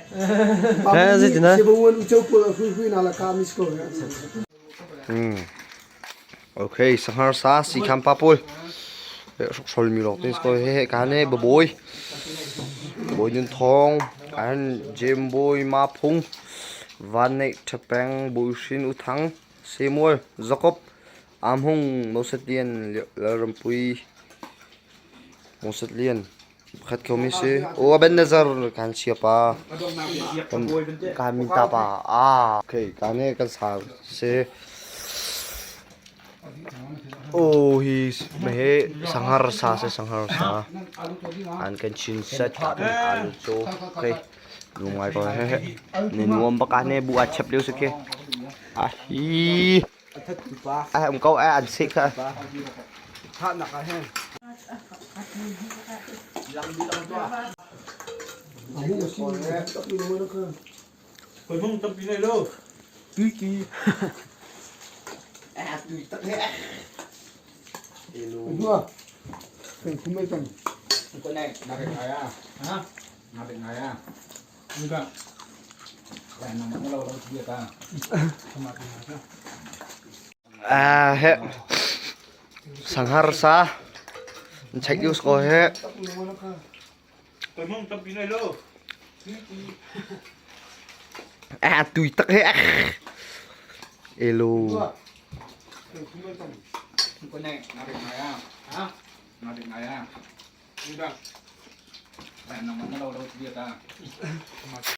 Eh, zeitin eh? Okay, sanghar sa si kham pa pawl. Hrok mi lok tin ko he ka ne baboy. Boy nun thong an Jem boy ma phung van nei thapeng bui hrin u thang Samuel Jacob Amhung Moses Lian Lalrampui Moses Lian pakhat kho mi si. O Ebenezer kan chia pa. Kan min ta pa. Ah, okay, kan he kan sa si. Oh, hi me he sanghar sa se sanghar sa. An kan chin set ka kan alu cho. Okay. Lungai ko he he. Ne nuam baka ne bu a chep liu se ke. Ah hi. A um ko an sih kha. Ah he sanghar sa check use ko he. Ah tui tak he. Elo.